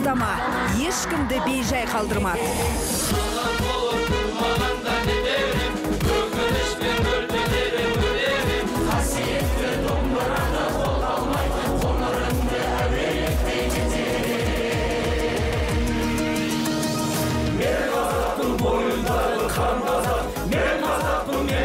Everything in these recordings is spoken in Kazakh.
Бастама ешкімді бейжай қалдырмады.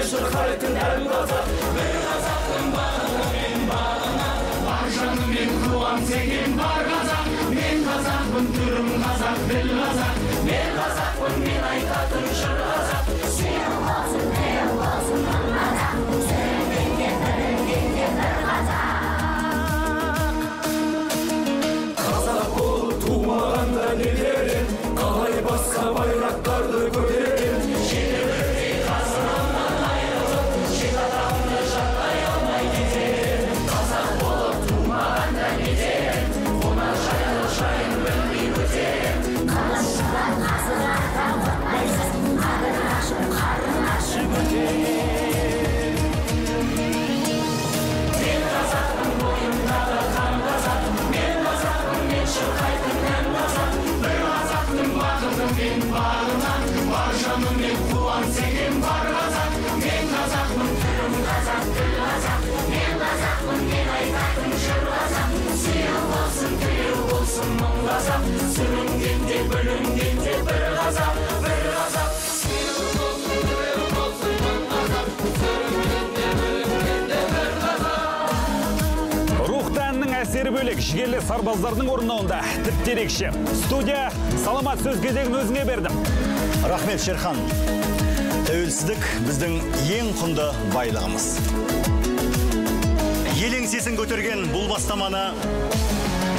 Шырқайтын ән қазақ, бір қазақтың бақыты мен бағына, бар жанымен қуанса екен бар қазақ. Мен қазақпын, түрім қазақ, діл қазақ, мен қазақпын, мен айтатын жыр қазақ. Сүйеу болсын, тілеу болсын мың қазақ, сүрінгенде, бүлінгенде бір қазақ. Қазақ болып тумағанда не дер ем, қалай басқа байрақтарды көтерем? Мен қазақпын, бойымдағы қан қазақ, мен қазақпын, мен шырқайтын ән қазақ. Бір қазақтың бақыты мен бағына, бар жанымен қуанса екен бар қазақ. Мен қазақпын, түрім қазақ, тіл қазақ, мен қазақпын, мен айтатын жыр қазақ. Сүйеу болсын, тілеу болсын мың қазақ, сүрінгенде, бүлінгенде бір қазақ, бір қазақ. Сүйеу болсын, тілеу болсын мың қазақ, сүрінгенде, бүлінгенде бір қазақ. Рухты әннің әсері бөлек, жігерлі сарбаздардың орындауында тіпті ерекше. Студия, Саламат, сөз кезегін өзіңе бердім. Рахмет, Шерхан. Тәуелсіздік біздің ең құнды байлығымыз. Ел еңсесін көтерген бұл бастаманы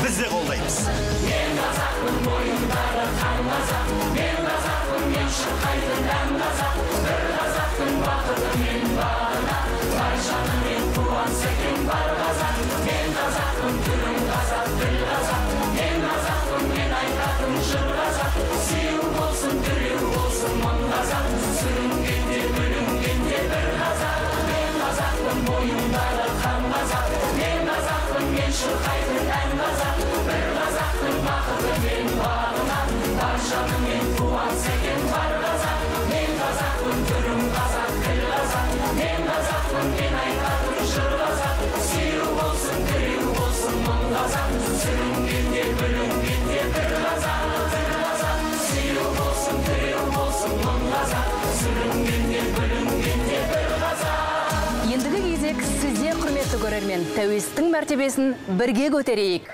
біз де қолдаймыз. Мен қазақпын, бойымдағы қан қазақ, мен қазақпын, мен шырқайтын ән қазақ. Бір қазақтың бақыты мен бағына, бар жанымен қуанса екен бар қазақ. Мен қазақпын, түрім қазақ, тіл қазақ, мен қазақпын, мен айтатын жыр қазақ. Сүйеу болсын, тілеу болсын мың қазақ, сүрінгенде, бүлінгенде бір қазақ. Мен қазақпын, бойымдағы қан қазақ, мен қазақпын, мен шырқайтын ән қазақ. Бір қазақтың бақыты мен бағына, бар жанымен қуанса екен бар қазақ. Мен қазақпын, түрім қазақ, тіл қазақ, мен қазақпын, мен айтатын жыр қазақ. Сүйеу болсын, тілеу болсын мың қазақ, сүрінгенде, бүлінгенде бір қазақ, бір қазақ. Сүйеу болсын, тілеу болсын мың қазақ, сүрінгенде, бүлінгенде бір қазақ. Ендігі кезек сізде, құрметті көрермен, тәуелсіздіктің мәртебесін бірге көтерейік.